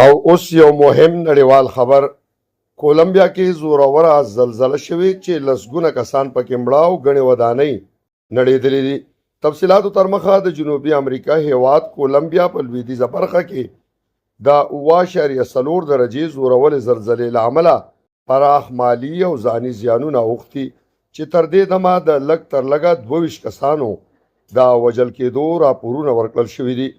او اوس یو مهم نړیوال خبر. کولمبیا کې زوروره زلزله شوې چې لسګونه کسان پکې مړه او ګڼې ودانۍ نړېدلې دي. تفصیلاتو تر مخه د جنوبي امریکا هیواد کولمبیا په لویدیځه برخه کې د 7.4 درجې زورولې زلزلې له امله پراخ مالي او ځاني زیانونه اوښتي چې تر دې دمه د لږ تر لږه 22 کسانو د وژل کېدو راپورونه ورکړل شوي دي.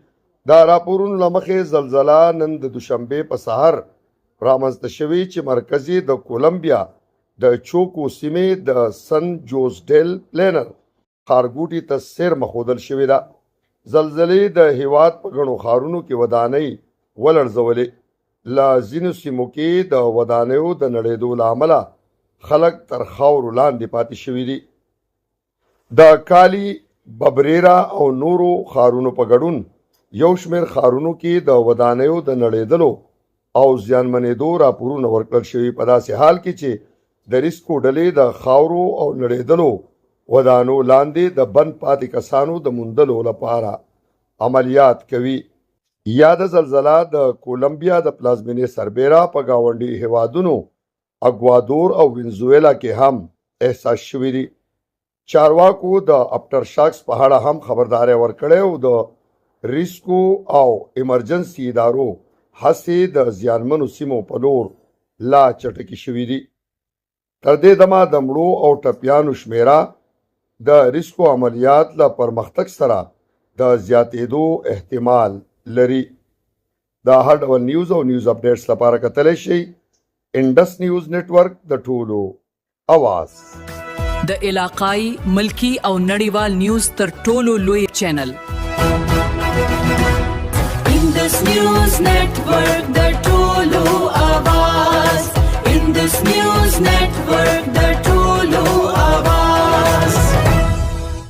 د راپورونو له مخې زلزله نن د دوشنبې په سهار رامنځته شوې چې مرکز یې د کولمبیا د چوکو سیمې د سن جوز ډیل پلینر ښارګوټي ته څېرمه ښودل شوې ده. زلزلې د هېواد په ګڼو ښارونو کې ودانۍ ولړزولې. له ځینو سیمو کې د ودانیو د نړېدو له امله خلک تر خاورو لاندې پاتې شوي دي. د کالي، ببریرا او نورو ښارونو په ګډون یو شمېر ښارونو کې د ودانیو د نړېدلو او زیانمنېدو راپورونه ورکړل شوي، په داسې حال کې چې د ریسکو ډلې د خاورو او نړېدلو ودانو لاندې د بند پاتې کسانو د موندلو لپاره عملیات کوي. یاده زلزله د کولمبیا د پلازمینې سربېره په ګاونډي هېوادونو اګوادور او وینزویلا کې هم احساس شوې دي. چارواکو د اپټر شاکس په اړه هم خبرداری ورکړی او د ریسکو او ایمرجنسي ادارو هڅې د زیانمنو سیمو په لور لا چټکې شوې دي. تر دې دمه د مړو او ټپیانو شمېره د ریسکو عملیات له پرمختګ سره د زیاتېدو احتمال لري. د هر ډول نیوز او نیوز اپډیټس لپاره کتلی شئ انډس نیوز نټورک، د ټولو اواز. د علاقائی، ملکی او نړیوال نیوز تر ټولو لوی چینل انډس نیوز نټورک، د ټولو اواز، انډس نیوز نټورک.